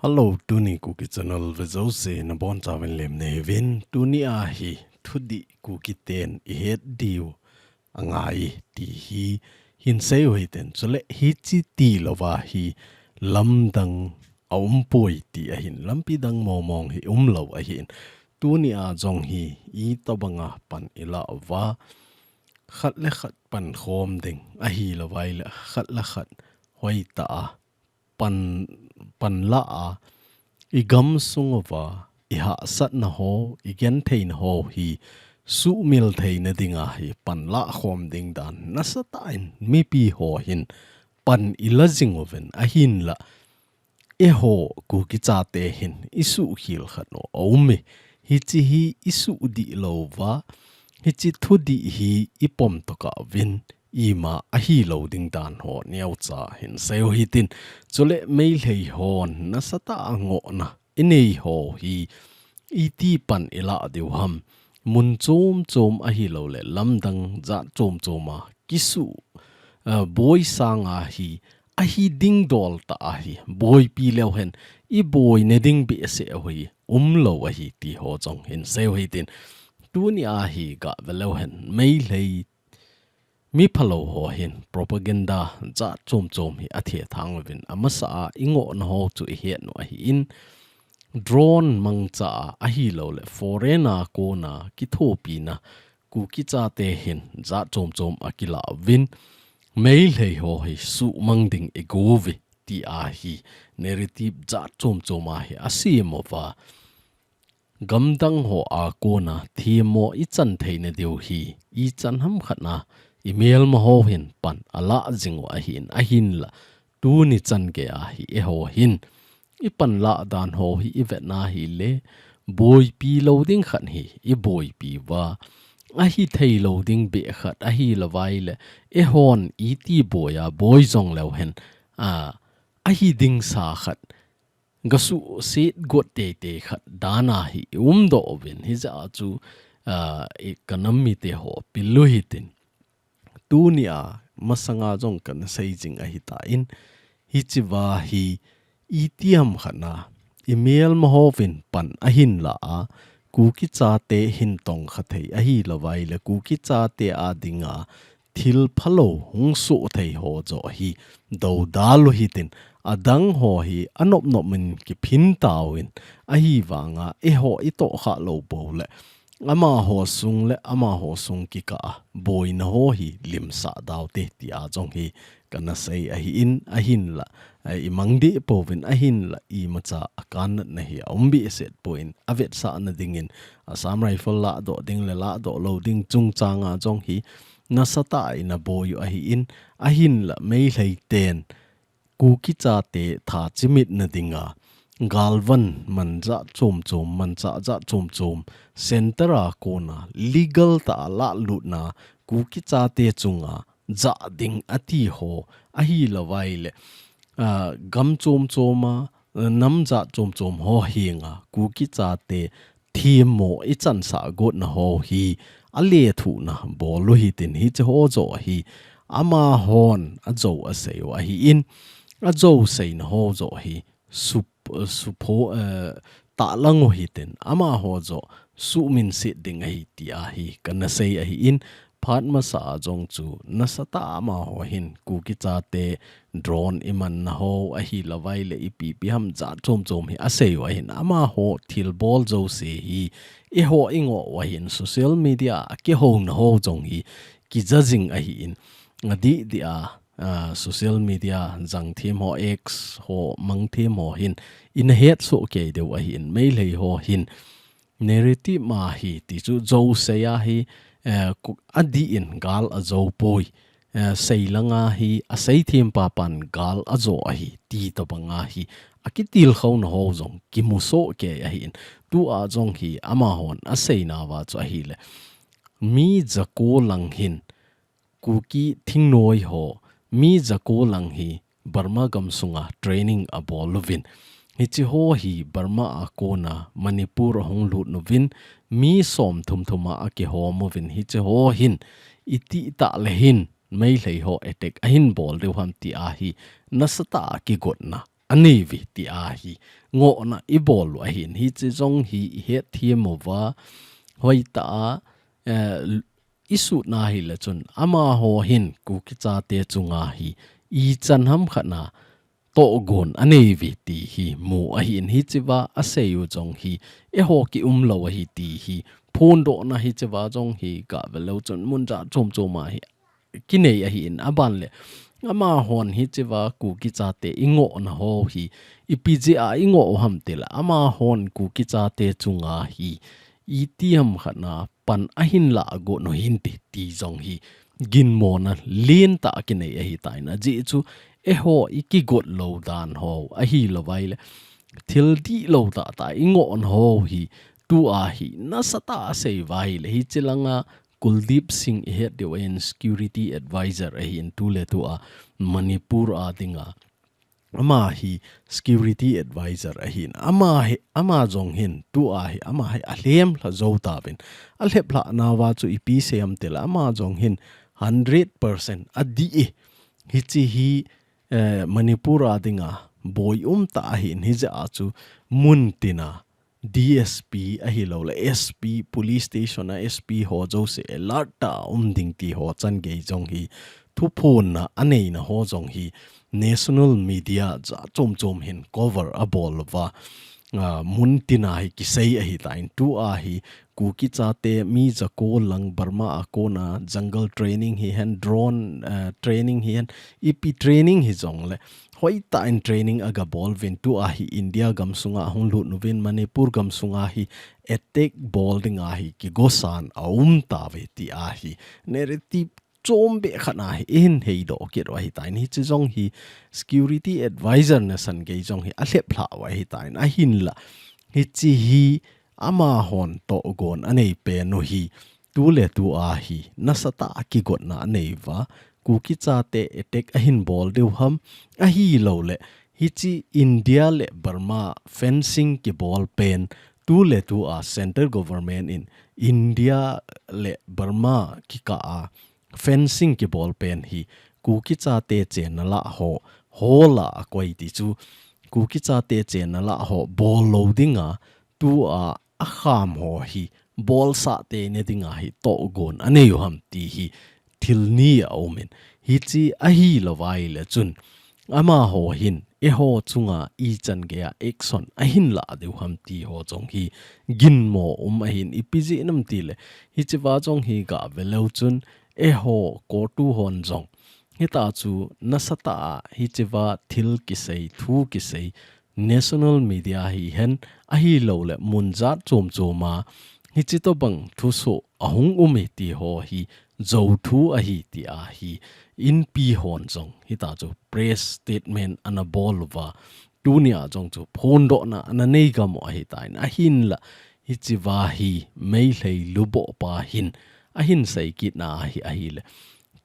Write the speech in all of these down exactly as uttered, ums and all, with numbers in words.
Hello, tuni Kuki Channel ve jouse nabonchauvin lemna hiuvin, tuni a hi thudih Kuki ten ihet diu angai ti hi hinsei u hitin, chule hiche tilou va hi lamdang aumpoi ti ahin, lampi dang mong mong hi umlou ahin. Tuni a jong hi itobanga pan ilah uva, khat le khat pankhom ding ahilou vaile khat le khat hoitah a pan, panlah a, igamsung uva ihahsatna ho, igentheina ho hi suhmil theina dinga hi panlah khom ding dan nasatah in mipi ho hin pan ila jing uvin, ahinla eiho Kuki chate hin isuhkhel khat u aume. Hiche hi isuhdih lou uva, hiche thudih hi ipom tokah uvin, ima ahilou ding dan ho neocha hinsei u hitin. Chule Meitei hon nasatah a ngohna inei ho hi iti pan ilah diu ham? Mun chom chom ahilouleh lamdang jat chom chom a kisuh, ah, boi sanga hi ahi ding dol tah a hi boipi leu hen iboina ding behseh u hi umlou ahi ti ho jong hinsei u hitin. Tuni a hi gah ve leu hen Meitei miphalou ho hin propaganda jat chom chom hi athethang uvin, amasa a ingohna ho chu ihet u ahin, drone mangcha a ahilouleh foreign a kona kithopina Kuki chate hin jat chom chom akilah uvin, Meitei ho hi suhmang ding igou uve ti a hi narrative jat chom chom a hi asem uva, gamdang ho a kona themmo ichan theina diu hi ichan ham khat a imelma ho hin pan alah jing u ahin, ahinla tuni chan gei a hi eiho hin ipanlah dan ho hi ivet na hile boipi lou ding khat hi iboipi uva, ahi theilou ding beh khat ahilou vaile eihon iti boi a boi jong leu hen, a, ahi ding sa khat gasuhset got teitei khat dan a hi iumdoh uvin, hijeh a chu, a, i kanam mite ho pil u hitin. Tuni a masanga jong kana sei jing ahitan, hiche va hi itiham khat a imelma hovin pan ahin lah a, Kuki chate hin tongkha thei ahilou vaile Kuki chate a dinga thil phalou hung soh thei ho joh hi dodal u hitin, adang ho hi anop nop in kiphin tauvin, ahivanga eiho itohkhah lou pou le amaho sung le amaho sung kikah a boina ho hi limsah daute ti a jong hi kana sei ahin, ahinla, eh, imang deh pouvin, ahinla imacha akanatna hi aum behseh poi, avetsahna dingin Assam Rifle lahdoh ding le lahdoh lou ding chungchang a jong hi nasatah in aboi u ahin, ahinla Meitei ten Kuki chate tha chimitna dinga galvan man jat chom chom, manchah jat chom chom, center a kona legal tah a lahlutna Kuki chate chunga jah ding ati ho ahilou vaile, a, gam chom chom a, nam jat chom chom ho henga Kuki chate themmo ichansah gotna ho hi alethuhna bol u hitin, hiche ho joh hi amahon ajou asei u ahin, ajou seina ho joh hi sup-, supho, eh, tahlang u hitin, amaho joh suhminset ding ahi ti a hi kana sei ahin, phat masa a jong chu nasatah a amaho hin Kuki chate drone imanna ho ahilou vaile ipi ipi ham jat chom chom hi asei u ahin, amaho thilbol jouse hi eiho ingoh u ahin, social media a kihouna ho jong hi kija jing ahin, adih dih a, a, social media jangthem ho, X ho, mangthem ho hin ina hetsoh kei diu ahin, Meitei ho hin narrative ma hi ti chu jouse a hi, eh, ku-, adih in gal ajou poi, eh, seilanga hi aseithem papan gal ajo ahi ti tobanga hi akitilkhouna ho jong kimusoh kei ahin, tua jong hi amahon aseinauva chu ahile, mi jako lang hin Kuki thingnoi ho, mi jako lang hi Burma gamsunga training abol uvin, hiche ho hi Burma a kona Manipur ahung lut uvin, mi somthum thum a akihom uvin, hiche ho hin itih tah le hin Meitei ho attack ahin bol diu ham ti a hi nasatah a kigotna anei uve ti a hi ngohna i bol u ahin, hiche jong hi i hetthem uva, hoitah a, eh, i sutna ahile chun, amaho hin Kuki chate chunga hi ichan ham khat na tohgon anei uve ti hi mu ahin, hichea asei u jong hi eiho ki umlou ahi ti hi phondohna hichea jong hi gave leu chun mun jat chom chom a hi kinei ahin, aban le amahon hichea Kuki chate i ngohna ho hi ipi jeh a i ngoh u ham tile amahon Kuki chate chunga hi iti ham khat na pan ahin lah got u hinte ti jong hi ginmona lentah kinei ahitan, ajeh chu eiho i kigot lou dan ho ahilou vai le thil dihlou tahtah i ngohna ho hi tua hi nasatah a sei uva ahile hiche langa Kuldeep Singh i het diu ahin, security advisor ahin, tuletua Manipur a dinga ama hi security advisor ahin, ama hi, ama jong hin tua hi ama hi alhem lha jou tauvin, alhep lhah nauva chu ipi sei ham tile ama jong hin hundred percent adih e, hiche hi, eh, Manipur a dinga boi umtah ahin, hijeh a chu mun tina D S P ahilou le S P, police station a S P ho jouse alert tah a um ding ti ho changei jong hi thuphonna aneina ho jong hi national media jat chom chom hin cover abol uva, ah, mun tina hi kisei ahitan, tua hi Kuki chate mi jako lang Burma a kona jungle training hihen, drone, eh, training hihen, ipi training hijong le hoitah in training aga bol uvin, tua hi India gamsunga ahung lut uvin, Manipur gamsunga hi attack bol dinga hi kigosan aum tauve tia hi narrative chom beh khat na hi ihin heidoh kit u ahitan, hiche jong hi security advisor nasan gei jong hi alhep lhah u ahitan, ahinla hiche hi amahon tohgon anei pen u hi tuletua hi nasatah a kigotna anei uva, Kuki chate attack ahin bol diu ham, ahilou le hiche India le Burma fencing kibol pen tuletua central government in India le Burma kikah a fencing kibol pen hi Kuki chate chenna lah ho, ho lah a koi ti chu Kuki chate chenna lah ho bol lou dinga tua akham ho hi bolsah teina dinga hi tohgon anei u ham ti hi thil ni aumin, hiche ahilou vai le chun amaho hin eiho chunga ichan geiya action ahin lah diu ham ti ho jong hi ginmo um ahin, ipi jeh ham tile hichea jong hi gave leu chun eiho CoTU hon jong hitah chu nasatah a hichea thil kisei, thu kisei, national media hihen, ahilou le mun jat chom chom a hiche tobang thusoh ahung um e ti ho hi jou thu ahi tia hi Inpi hon jong hitah chu press statement ana bol uva, tunia jong chu phondohna ana nei gam u ahitan, ahinla hichea hi Meitei luboh pa hin ahin sei kitna ahi, ahile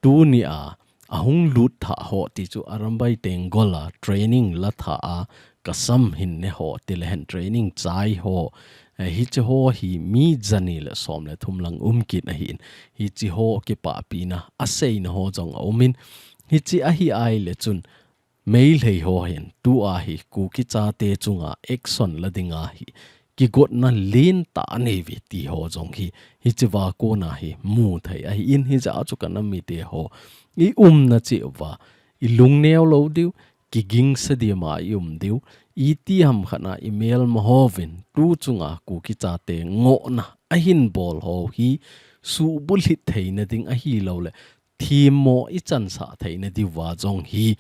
tunia ahung lut thah ho ti chu Arambai Tenggol a training la thah a, kasam hin ne ho ti le hen training chai ho, eh, hiche ho hi mi jani le som le thum lang um kit ahin, hiche ho kipahpina aseina ho jong aumin, hiche ahi ahile chun Meitei ho hin tua hi Kuki chate chunga action la dinga hi kigotna lentah anei uve ti ho jong hi, hichea kona hi mu thei ahin, hijeh a chu ka nam mite ho i umna cheh uva i lungneo lou diu, kigingsa dima i um diu, iti ham khat na i melma hovin tu chunga Kuki chate ngohna ahin bol ho hi suhbulhit theina ding ahilou le themmo i chansah theina diuva jong hi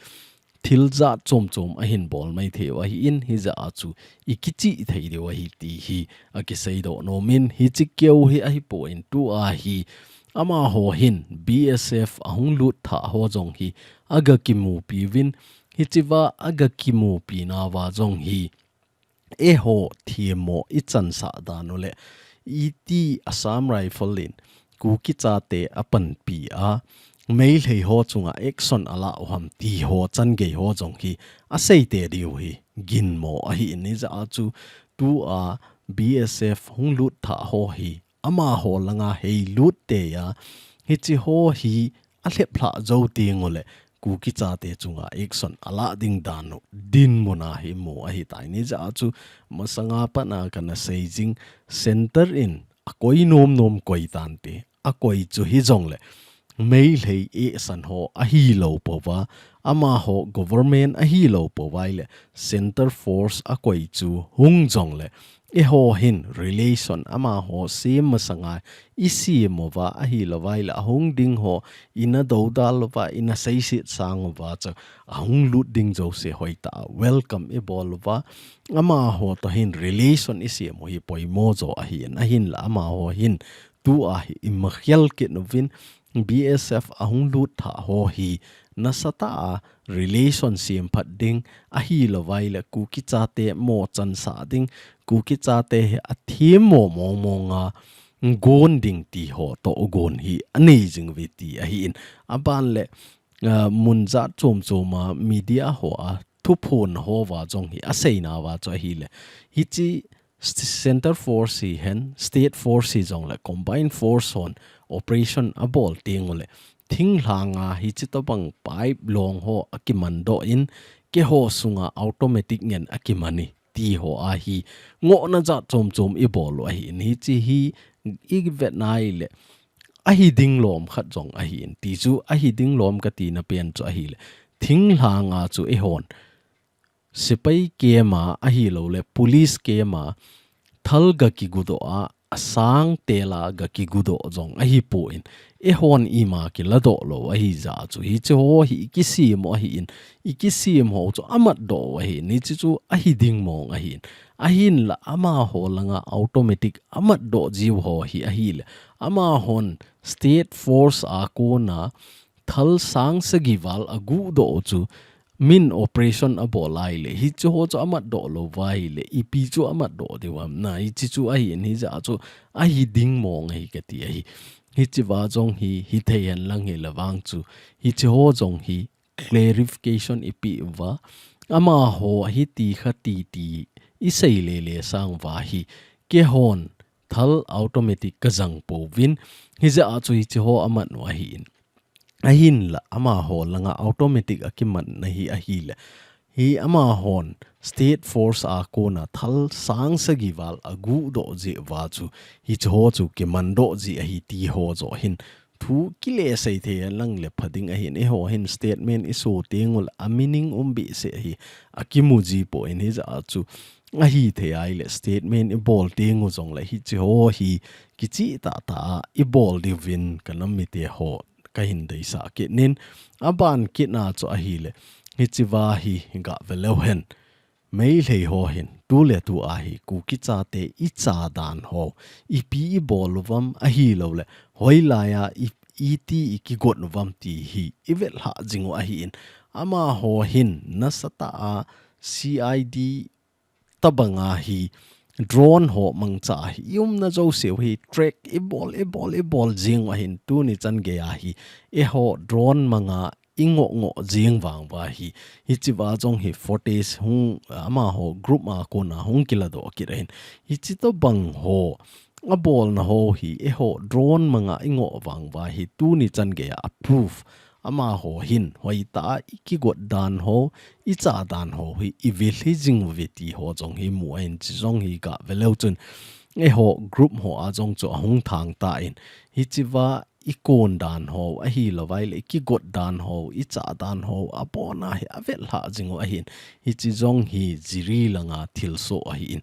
thil jat chom chom ahin bol mai thei u ahin, hijeh a chu i kichih thei diu ahi ti hi akiseidoh nomin, hiche keu hi ahipoi, tua hi amaho hin B S F ahung lut thah ho jong hi aga kimupi uvin, hichea aga kimupi nauva jong hi eiho themmo i chansah dan u le iti Assam Rifle in Kuki chate apanpi a, Meitei ho chunga action ala u ham ti ho changei ho jong hi asei tei diu hi ginmo ahin, hijeh a chu tua B S F hung lut thah ho hi amaho langa hei lut tei a, hiche ho hi alhep lhah jou teng u le Kuki chate chunga action ala ding dan u dinmun a hi mu ahitai. Hijeh a chu masanga pat a kana sei jing, center in akoi nom nom koi tante, akoi chu hijongle Meitei eisan ho ahilou pouva, amaho government ahilou pouva ahile center force akoi chu hung jongle, eiho hin relation amaho sem masanga isem uva ahilouva ahile ahung ding ho ina dodal uva, ina seiset sang uva chu ahung lut ding jouse hoitah a welcome ibol uva, amaho toh hin relation isem u hi poimo jo ahin, ahinla amaho hin tua hi imakhel kit uvin, B S F ahung lut thah ho hi nasatah a relation sem phat ding ahilouva ahile Kuki chate mo chansah ding, Kuki chate hi athem mo mong mong a gon ding ti ho toh gon hi anei jing uve ti ahin. Aban le, ah, mun jat chom chom a media ho a thuphon ho uva jong hi aseina uva chu ahile, hiche st-, center force hihen, state force hijongle combined force hon operation abol teng ule, thinglhang a hiche tobang pipe long ho akiman doh in, keiho sunga automatic ngen akiman e ti ho a hi ngohna jat chom chom ibol u ahin, hiche hi ivet na ahile ahi ding lom khat jong ahin, ti chu ahi ding lom kati na pen chu ahile, thinglhang a chu eihon sepai camp a ahilouleh police camp a thal ga kigu doh a, asang tel a ga kigu doh jong ahipoi, eihon ima kila doh lou ahi jeh a chu hiche ho hi ikisem u ahin, ikisem ho chu amat doh u ahin, hiche chu ahi ding mong ahin. Ahinla amaho langa automatic amat doh jiu ho hi ahile, amahon state force a kona thal sang sagi val agu doh u chu min operation abol ahile, hiche ho chu amat doh lou uva ahile, ipi chu amat doh diu ham, na hiche chu ahin, hijeh a chu ahi ding mong ahi kati ahi. Hiche uva jong hi, hithei hen lang hile vang chu, hiche ho jong hi clarification ipeh uva, amaho hiti kha ti ti isei lele sang uva hi, keihon thal automatic kajang pouvin, hijeh a chu hiche ho amat u ahin. Ahinla amaho langa automatic akimatna hi ahile, hi amahon state force a kona thal sang sagi val agu doh jeh uva chu, hiche ho chu kiman doh ji ahi ti ho joh hin thu kile sei thei hen lang le pha ding ahin, eiho hin statement iso teng ule amining um behseh hi akimu ji poi, hijeh a chu ahithei ahile statement ibol teng u jongle hiche ho hi kicheh tah tah a ibol diuvin kanam mite ho kahin deisah kit in, aban kit na chu ahile, hiche uva hi ga ve leu hen. Meitei ho hin, tu le tu a hi, Kuki chate icha dan ho, ipi ibol uvam ahilouleh, hoilai a i, iti ikigot uvam ti hi, ivet lhah jing u ahin. Amaho hin, nasatah a C I D tobang a hi, drone ho mangcha a hi, i umna jouse u hi, track ibol, ibol, ibol jing u ahin, tuni chan gei a hi, eiho drone manga ingoh ngoh jing vang uva hi, hiche uva jong hi footage hung, amaho group a kona hung kila doh kit ahin. Hiche tobang ho, abolna ho hi, eiho drone manga ingoh vang uva hi, tuni chan gei a proof. Amaho hin, hoitah a ikigot dan ho, icha dan ho hi, ive lhi jing uve ti ho jong hi mu ahin, hiche jong hi ga ve leu chun, eiho group ho a jong chu ahung thang tan. Hiche uva ikon dan ho, ahilouva ahile, ikigot dan ho, icha dan ho, abona hi avet lhah jing u ahin. Hiche jong hi Jiri langa thilsoh ahin.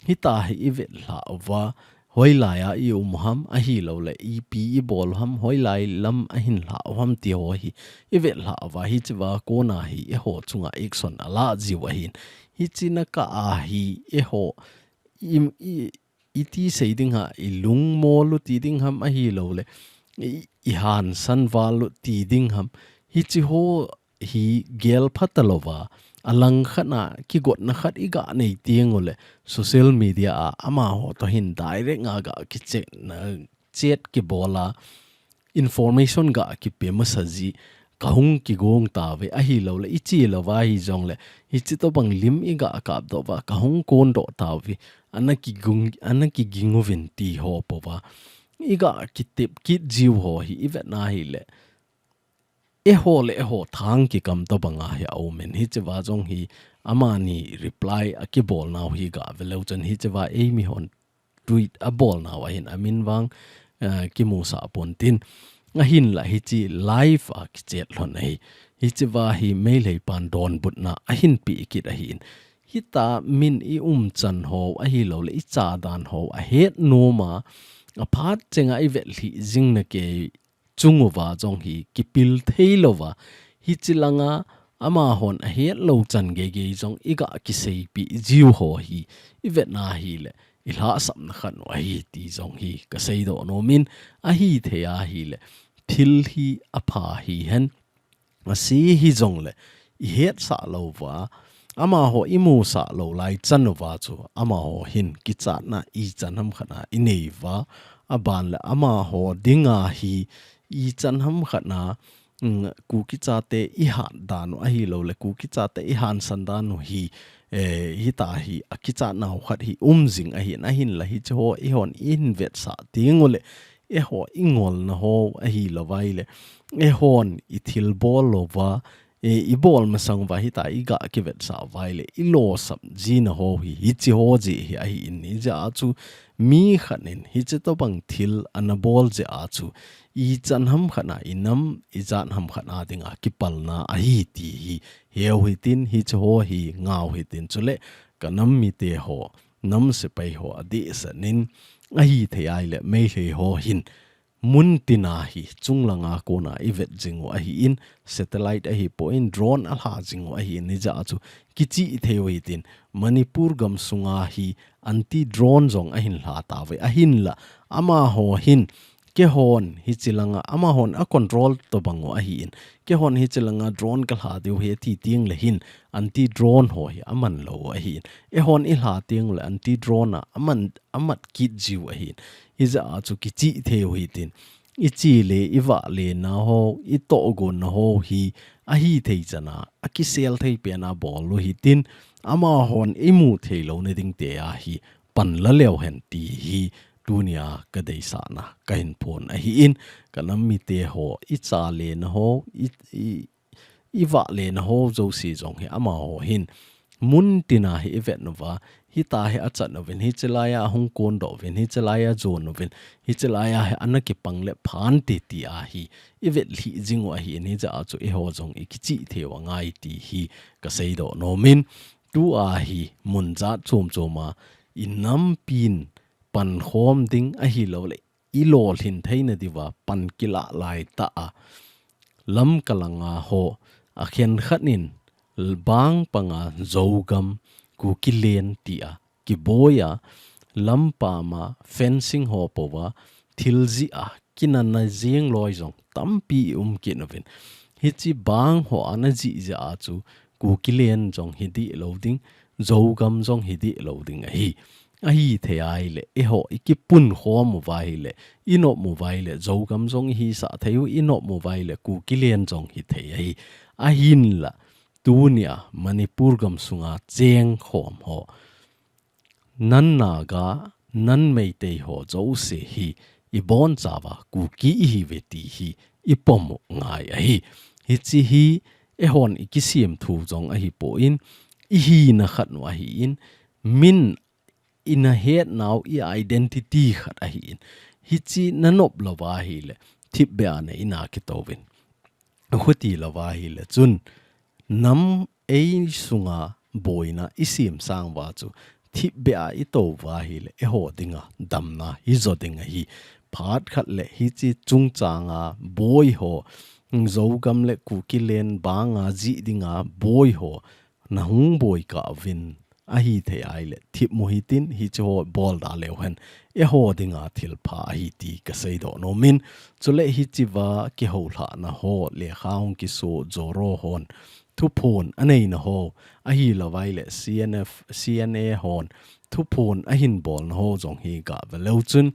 Hitia hi ivet lhah uva, hoilai a i um u ham, ahilouleh, ipi ibol u ham, hoilai lam ahin lhah u ham ti ho hi, ivet lhah uva, hiche uva kona hi, eiho chunga action ala jiu ahin. Hiche na kah a hi, eiho, i, i, iti sei ding ham, ilungmol u ti ding ham ahilouleh, i, ihansan val u ti ding ham. Hiche ho hi gel pha talouva, alang khat a kigotna khat iga nei teng ule, social media a amaho toh hin direct a ga kicheck na, chat kibol a, information ga kipe masa ji, kahung kigong tauve, ahilouleh, iche louva hijongle, hiche tobang lim iga kap doh uva, kahung kon doh tauve, ana kigong, ana kiging uvin ti ho pouva, iga kitep kit jiu ho hi ivet na ahile, eiho le eiho thang kikam tobanga hi aumin. Hichea jong hi amani reply akibolnau hi gave leu chun hichea eimi hon tweet abolnau ahin amin vang, eh, kimusah pontin. Ahinla hiche live a kichet lhon ahi. Hichea hi Meitei pan donbutna ahin peh kit ahin. Hitia min i umchan ho ahilou le i chah dan ho ahet nom a, aphat chenga i vetlhi jing na kei chung uva jong hi kipil thei louva, hiche langa amahon ahet lou chan geigei jong i ga kiseipeh jiu ho hi i vetna hile i lhahsamna khat u ahi ti jong hi ka seidoh nomin, ahithei ahile thil hi apha hihen, ase hijongle i hetsah louva, amaho i musah lou lai chan uva chu amaho hin kichatna ichan ham khat a i neiuva, aban le amaho dinga hi ichan ham khat a, mm, Kuki chate i hat dan u ahilou le Kuki chate i hansan dan u hi, eh, hitia hi akichatnau khat hi um jing ahin, ahinla hiche ho eihon i hin vetsah teng u le eiho i ngolna ho ahilou vai le eihon i thilbol louva, e, i bol masang uva hitia i ga kivetsah vai le i losap jina ho hi, hiche ho jeh hi ahin, hijeh a chu mi khat in hiche tobang thil ana bol jeh a chu ichan ham khat a i nam, ijat ham khat a dinga kipalna ahi ti hi heu hitin, hiche ho hi ngah hitin, chule ka nam mite ho, nam sepai ho adehset in, ahithei ahile Meitei ho hin mun tina hi chunglanga kona i vet jing u ahin, satellite ahipon drone alha jing u ahin, hijeh a chu kichih thei u hitin, Manipur gam sunga hi anti drone jong ahin lha tauve, ahinla amaho hin keihon hiche langa amahon a control tobang u ahin, keihon hiche langa drone ka lha diu ahi ati teng le hin anti drone ho hi aman lou u ahin, eihon i lha teng le anti drone a aman, amat kit jiu ahin, hijeh a chu kichih thei u hitin, i che le i vahle na ho, i tohgon na ho hi ahithei chan a, akisel thei pen a bol u hitin, amahon i mu thei louna ding tia hi pan la leu hen ti hi tunia ka deisahna ka hin phong ahin, ka nam mite ho, i chah le na ho, i, i, i vahle na ho jouse jong hi amaho hin mun tina hi i vet uva, hitia hi achat uvin, hiche laia ahung kondoh uvin, hiche laia ajon uvin, hiche laia hi ana kipang le phante tia hi i vetlhi jing u ahin, hijeh a chu eiho jong i kichih thei u angai ti hi ka seidoh nomin, tua hi mun jat chom chom a i nampin pankhom ding ahilou le i lolhin theina diuva pan kilah lai tah a, Lamka langa ho akhen khat in bang panga Zogam, Kukiland tia kiboi a, lampam a fencing ho pouva thil jih a kinana jeng loi jong tampi i um kit uvin. Hiche bang ho ana jih jeh a chu Kukiland jong hi dih lou ding, Zogam jong hi dih lou ding ahi. Ahithei ahile, eiho i kipunkhom uva ahile, i nop uva ahile, Zogam jong i hisah thei u, i nop uva ahile, Kukiland jong hi thei ahi. Ahinla, tunia Manipur gam sunga chengkhom ho, non Naga, non Meitei ho jouse hi i bonchauva Kuki i hiuve ti hi i pom u ngai ahi. Hiche hi eihon i kisemthu jong ahipon, i hina khat u ahin, min i na hetnau i identity khat ahin. Hiche na nop louva ahile, thipbeh a na in a kitouvin. Khuti louva ahile chun, nam ei sunga boina i semsang uva chu, thipbeh a i tou uva ahile, eiho dinga damna hi jo ding ahi. Phat khat le hiche chungchanga boi ho, Zogam le Kukiland banga jih dinga boi ho, na hung boi kah uvin, ahithei ahile, thip mu hitin, hiche ho bol da leu hen, eiho dinga thil pha ahi ti ka seidoh nomin. Chule hichea kihoulhahna ho, lekha hung kiso Zoro hon thuphon aneina ho, ahilouva ahile C N F, C N A hon thuphon ahin bolna ho jong hi gave leu chun,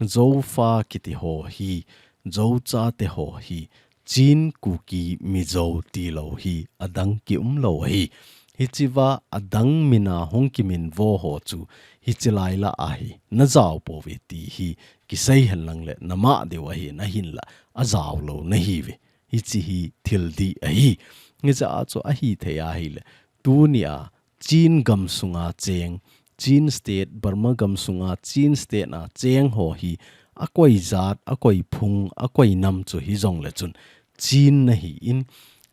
Zofa kiti ho hi, Zo chate ho hi, Chin, Kuki, Mizo tilou hi adang kium lou ahi. Hichea adang mina hung kiminvo ho chu hiche lai lah a hi na jao pouve ti hi kisei henlang le na mah diu ahi, ahinla ajao lou na hiuve. hichi hi thil dih ahi. Hijeh a chu ahithei ahile, tunia Chin gam sunga cheng, Chin State, Burma gam sunga Chin State a cheng ho hi, akoi jat, akoi phung, akoi nam chu hijongle chun Chin nahin,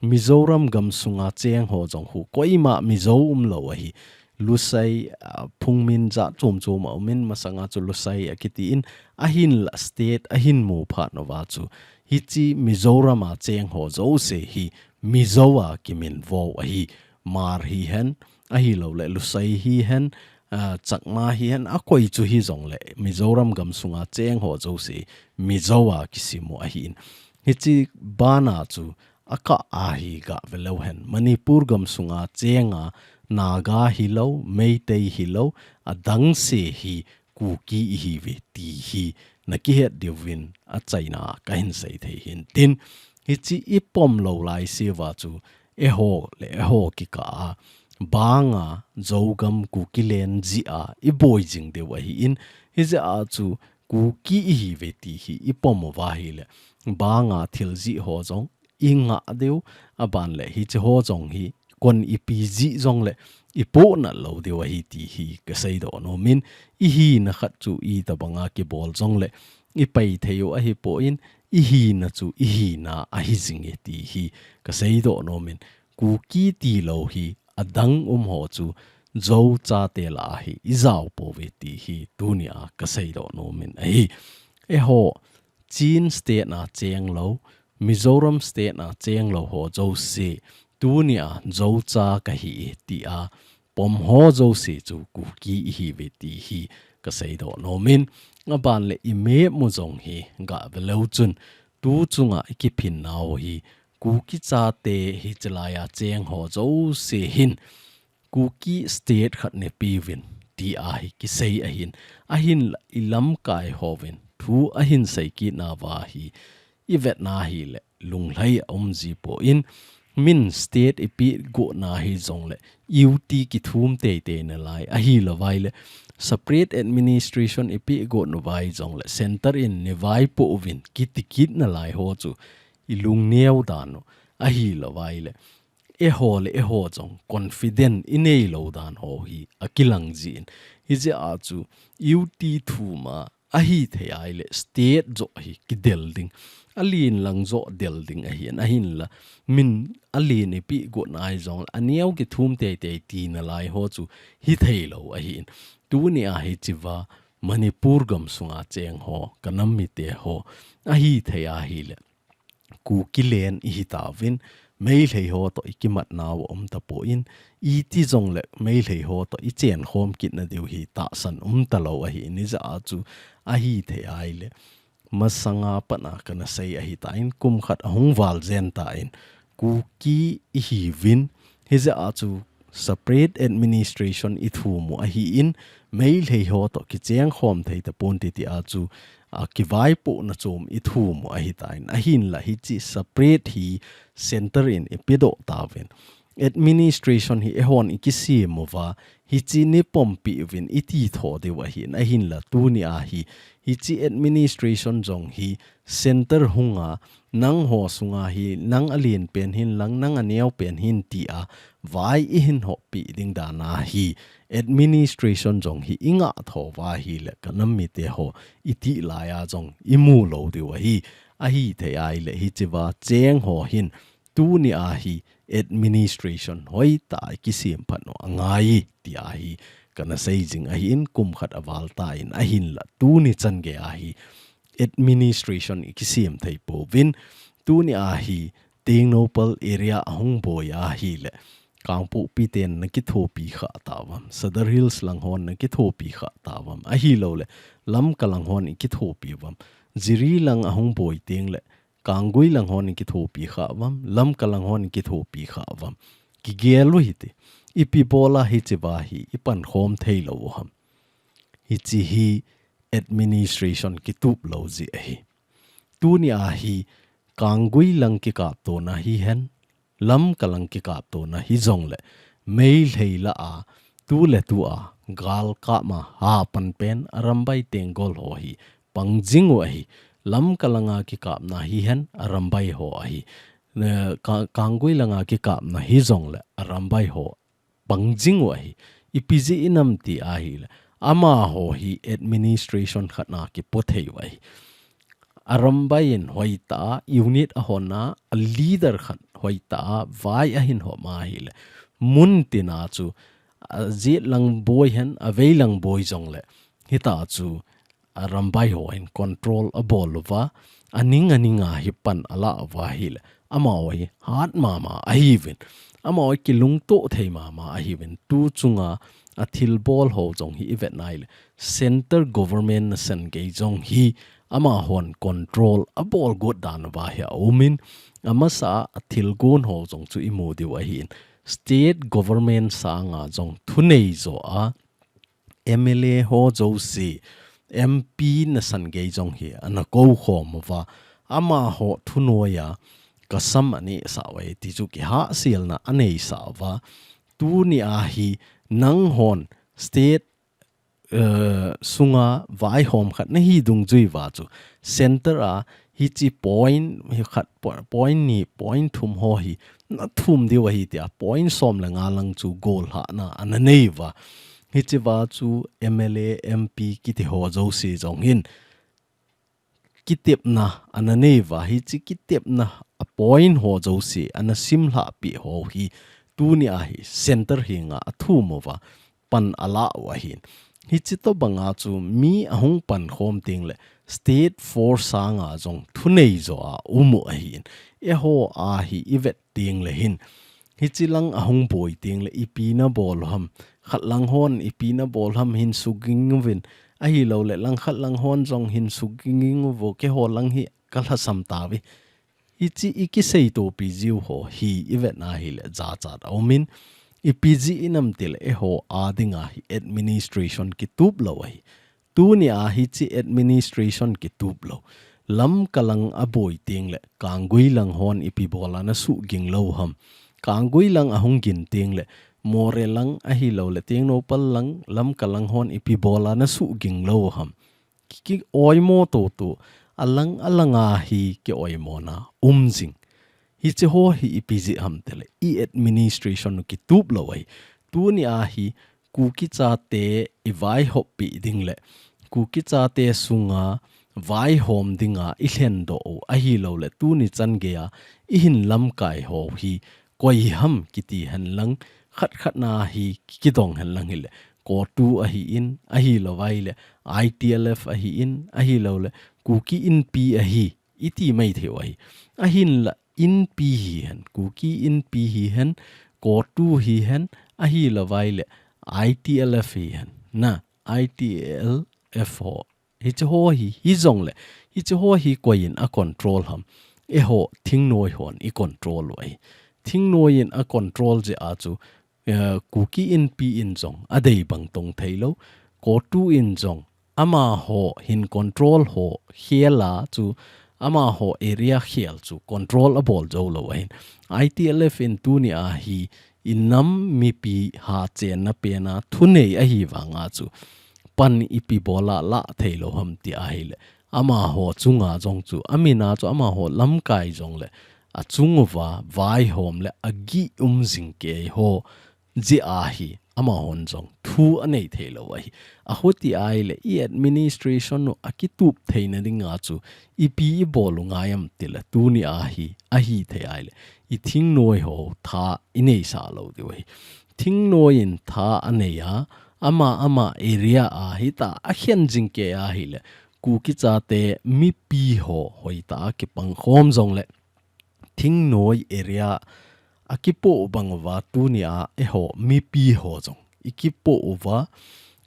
Mizoram gam sunga cheng ho jong khu, koima Mizo umlou ahi. Lusei, ah, phungmin jat chom chom aumin, masanga chu Lusei akitin, ahinla state ahin mu phat nauva chu, hichi Mizoram a cheng ho jouse hi Mizo a kiminvo ahi. Hmar hihen, ahilouleh Lusei hihen, ah, Chakma hihen, akoi chu hijongle Mizoram gam sunga cheng ho jouse Mizo a kisim u ahin. Hichi bana chu akah ahi gah veleu hen. Manipur gam sunga chenga Naga hilou, Meitei hilou, adangse hi Kuki ihiuve ti hi nakihet diuvin achaina kahin seithei hintin. Hichi ipom lou laiseuva chu eiho le eiho kikah a banga Zogam Kukiland jeh a iboi jing diu ahin, hijeh a chu Kuki ihiuve ti hi ipom uva ahile, banga thil jih ho jong ingah diu, aban le hichi ho jong hi kon ipi jih jongle ipohnat lou diu ahi ti hi kaseidoh nomin, ihina khat chu itobanga kibol jongle ipai thei u ahipon, ihina chu ihina ahi jinge ti hi kaseidoh nomin, Kuki tilou hi adang um ho chu Zo chate lah a hi ijao pouve ti hi tunia kaseidoh nomin ahi. Eiho Chin State a cheng lou, Mizoram State a cheng lou ho jouse, tunia Zo cha kahi e tia pom ho jouse chu Kuki ihiuve ti hi kaseidoh nomin, aban le imap mu jong hi gah veleu chun, tu chunga ikiphin nau hi, Kuki chate hichi laia cheng ho jouse hin, Kuki State khat neipeh uvin, tia hi kisei ahin, ahinla ilamkai hovin thu ahin seikit nauva hi ivetna ahile lunglhai aum jipon, min state ipeh got na hijongle U T kithum teitei nalai, ahilouva ahile separate administration ipeh got nauva hijongle centre in neivaipoh uvin kiti kit nalai ho chu ilung neo dan u, ahilouva ahile eiho le eiho jong confident inei lou dan ho hi akilang jin. Hijeh a chu U T thum a ahithei ahile state joh hi kidel ding, alen lang joh del ding ahin, ahinla min alen ipeh got na hijongle aneo kithum teitei ti nalai ho chu hithei lou ahin. Tunia hichiva Manipur gam sunga cheng ho, kanam mite ho, ahithei ahile Kukiland ihi tauvin, Meitei ho toh ikimat nau aum tapon, iti jongle Meitei ho toh ichenkhom kit nadiu hi tahsan um talou ahin, hijeh a chu ahithei ahile, masanga pat a kana sei ahitan, kum khat ahung val jen tan, Kuki ihiuvin, hijeh a chu separate administration ithum u ahin, Meitei ho toh kichengkhom thei taponte tia chu, a, kivaipohna chom ithum u ahitan, ahinla hichi separate hi centre in ipedoh tauvin, administration hi eihon ikisem uva, hichi neipompi uvin iti tho diu ahin, ahinla tunia hi, hichi administration jong hi centre hunga, nangho sunga hi, nang alen pen hin lang, nang aneo pen hin tia vai ihin hoppi ding dan ahi, administration jong hi ingah tho uva ahile kanam mite ho, iti laia jong imu lou diu ahi, ahithei ahile hichiva cheng ho hin, tunia hi administration hoitah a ikisem phat u angai, tia hi kana sei jing ahin, kum khat aval tan, ahinla tuni chan gei ahi administration ikisem thei pouvin, tunia hi Tengnoupal area ahung boi ahile, Kangpokpi ten nakithopi kha tauvam, Sadar Hills lang hon nakithopi kha tauvam, ahilouleh Lamka lang hon ikithopi uvam, Jiri lang ahung boi tengle, Kanggui lang hon ikithopi kha uvam, Lamka lang hon ikithopi kha uvam. Kigel u hite. Ipi bola hichiva hi ipankhom thei lou u ham. Hichi hi administration kitup lou jeh ahi. Tunia hi Kanggui lang kikaptona hihen, Lamka lang kikaptona hijongle, Meitei lah a, tuletua, galkap ma hapan pen, Arambai Tenggol ho hi, pang jing u ahi, Lamka langa kikapna hihen Arambai ho ahi. Eh, Ka-, Kanggui langa kikapna hijongle Arambai ho pangjing u ahi. Ipi jeh inam ti ahile, amaho hi administration khat na kipothei u ahi. Arambai in hoitah a unit ahonna, a leader khat hoitah a vai ahin hom ahile, mun tina chu, ajet lang boi hen, avei lang boi jongle, hita chu Arambai ho in control abol uva, aning aning a hi pan ala uva ahile, amaho hi hat mama ahiuvin, amaho hi kilungto thei mama ahiuvin, tu chunga athilbol ho jong hi ivet nahile, center government nasan gei jong hi amahon control abol got dan uva hi aumin, amasa a athilgon ho jong chu imu diu ahin, state government sanga jong thunei jo a, M L A ho jouse, M P nasan gei jong hi ana kou khom uva, amaho thunoiya kasam anehsah uve ti chu kihahselna aneisah uva, tuni a hi nanghon state, eh, sunga vaihom khat nahi dungjui uva chu center a hiche point hi khat, po-, point ni, point thum ho hi nathum diu ahi tia point som le nga lang chu gollhahna ana nei uva. Hiche uva chu M L A, M P kiti ho jouse jong hin kitepna ana nei uva, hiche kitepna a point ho jouse ana simlhah peh ho hi tuni a hi center henga athum uva, pan ala u ahin. Hiche tobanga chu mi ahung pankhom tengle state force sanga jong thunei jo a um u ahin. Eiho a hi ivet tengle hin, hiche lang ahung boi tengle ipi nabol u ham, khat lang hon ipi nabol u ham hin suging uvin, ahilouleh langkhat lang hon jong hin suging uvo, keiho lang hi kalhasam tauve. Hiche ikiseitopi jiu ho hi ivet nahile jachat aumin, ipi jeh inam tile eiho a dinga hi administration kitup lou ahi. Tuni a hiche administration kitup lou, Lamka lang aboi tengle Kanggui lang hon ipi bol a nasuhging lou ham, Kanggui lang ahung gin tengle Moreh lang ahilouleh Tengnoupal lang, Lamka lang hon ipi bol a nasuhging lou ham, ki, kioimo toto, alang alanga hi kioimona um jing. Hiche ho hi ipi jeh ham tile, i administration u kitup lou ahi. Tuni a hi Kuki chate ivaihop peh ding le Kuki chate sunga vaihom dinga ilhendoh u ahilouleh tuni chan geiya ihin lamkai ho hi koi ham kiti henlang, khat khat na hi kidong henlang hile, CoTU ahin, ahilouvaile I T L F ahin, ahiloule Kuki Inpi ahi, iti maithei u ahi. Ahinla Inpi hihen, Kuki Inpi hihen, CoTU hihen, ahilouvaile I T L F hihen. Na, I T L F ho, hiche ho hi, hijongle, hiche ho hi koiyin acontrol ham? Eiho thingnoi hon icontrol u ahi. Thingnoi in acontrol jeh a chu, eh, Kuki Inpi in jong adei bang tong theilou, CoTU in jong amaho hin control ho khel a chu, amaho area khel chu control abol joulou ahin. I T L F in tuni a hi inam mipi hachenna pena thunei ahivanga chu pan ipi bol a lah theilou ham ti ahile, amaho chunga jong chu, amin a chu amaho lamkai jongle, achung uva vaihom le agih um jing kei ho jeh a hi amahon jong thu anei theilou ahi. Achuti ahile i administration u akitup theina dinga chu ipi ibol u ngai ham tile, tuni a hi ahithei ahile i thingnoi ho tha ineisah lou diu ahi. Thingnoi in tha anei a, ama ama area a hitah a akhen jing kei ahile, Kuki chate mipi ho hoitah a kipangkhom jongle, thingnoi area akipoh bang uva tuni a eiho mipi ho jong ikipoh uva,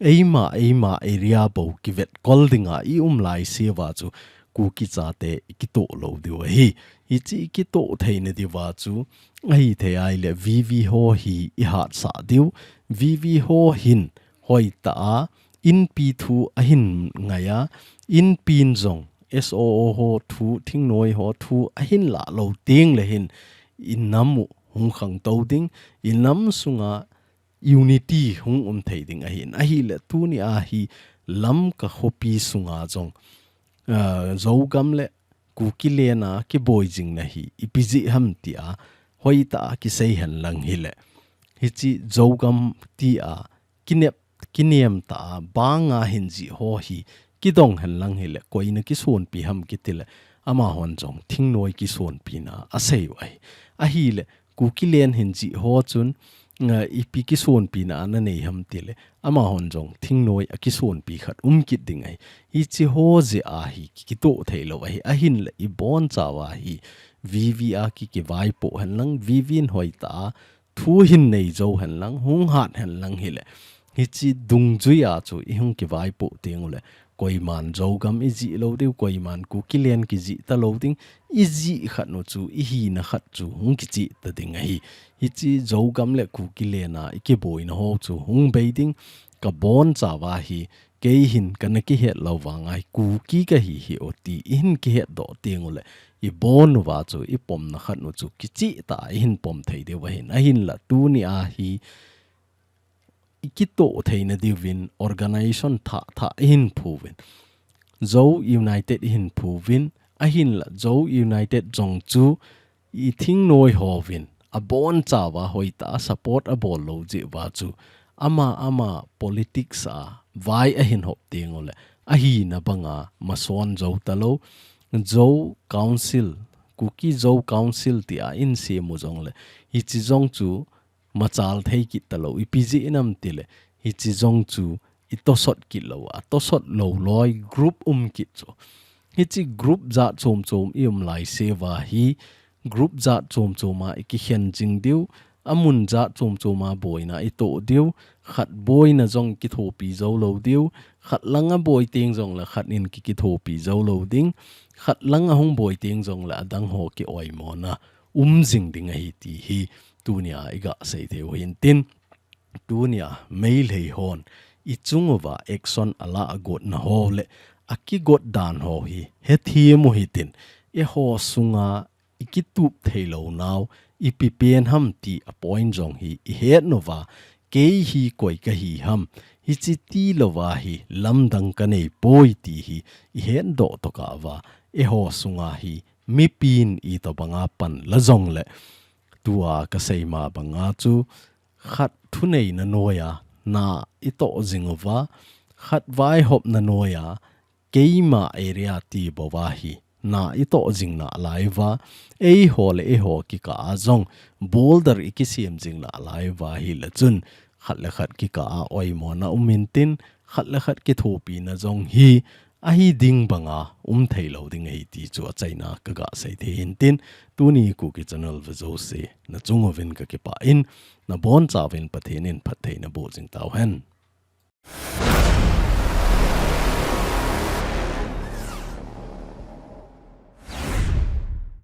eima eima area bou kivetkol dinga ium laise uva chu Kuki chate ikitoh lou diu ahi. Hiche ikitoh theina diuva chu ahithei ahile V V ho hi ihatsah diu. V V ho hin hoitah a Inpi thu ahin ngai a, Inpi in jong S O O ho thu, thingnoi ho thu ahin lah lou tengle hin inam u hung khangtou ding, inam sunga unity hung um thei ding ahin. Ahile tuni a hi Lamka khopi sunga jong ah, Zogam le Kuki len a kiboi jing na hi ipi jeh ham tia hoitah a kisei hen lang hile, hiche Zogam tia kinep, kinem tah a banga hin jih ho hi kidong hen lang hile, koi na kisonpi ham kiti le, amahon jong thingnoi kisonpi na asei u ahi. Ahile, Kuki len hin jih ho chun, ah, ipi kisonpi na ana nei ham ti le, amahon jong thingnoi a kisonpi khat um kit ding ahi. Hiche ho jeh a hi ki, kitoh thei lou ahi. Ahin le ibon chauva hi V V a ki, kivaipoh hen lang, V V in hoitah a thu hin nei jou hen lang, hung hat hen lang hile, hiche dungjui a chu ihung kivaipoh teng u le, koiman Zogam ijih lou diu, koiman Kuki len kijih ta lou ding, ijih khat nu chu, ihina khat chu hung kicheh ta ding ahi. Hiche Zogam le Kuki len a ikiboina ho chu hung bei ding, kabon chauva hi, kei hin kana kihet lou vang a hi, Kuki kahi hi o ti ihin kihet doh teng u le, ibon uva chu, ipomna khat nu chu kicheh tah a ihin pom thei diu ahin. Ahin la tuni a hi ikitoh theina diuvin organization thah thah ihin phu uvin, Zo United ihin phu uvin, ahin la Zo United jong chu ithingnoi hovin, abon chauva hoitah a support abol lou jeh uva chu, ama ama politics a vai ahin hop teng u le, ahina banga mason jou ta lou, Zo Council, Kuki Zo Council tia insem u jong le, hiche jong chu machal thei kit ta lou, ipi jeh inam ti le, hiche jong chu itosot kit lou a, tosot lou loi group um kit chu. Hiche group jat chom chom i um lai seuva hi, group jat chom chom a ikikhen jing diu, amun jat chom chom a boina itoh diu, khat boina jong kithopi jou lou diu, khat lang a boi teng jong le khat in ki, kithopi jou lou ding, khat lang a hung boi teng jong le adang ho ki oimo na um jing ding ahi ti hi tuni a iga sei thei u hin tin, tuni a Meitei hon ichung uva action ala agot na ho le akigot dan ho hi hethem u hitin, eiho sunga ikitup thei lou nau ipi pen ham ti a point jong hi ihet uva, kei hi koi kahi ham, hiche ti louva hi lamdang kanei poi ti hi ihet doh tokah uva, eiho sunga hi mipin itobanga pan la jong le, tua kasei ma banga chu, khat thuneina noiya na itoh jing uva, khat vaihopna noiya keima area ti bou va hi na itoh jing nalai uva, eiho le eiho kikah a jong border ikisem jing nalai uva hile chun, khat le khat kikah a oimo na um intin, khat le khat kithopina jong hi ahi ding banga um thei lou ding ahi ti chu achaina kaga sei thei hin tin, tuni Kuki Channel ve jouse nachung uvin kakipah in, nabonchauvin Pathen in phattheina boh jing tauhen.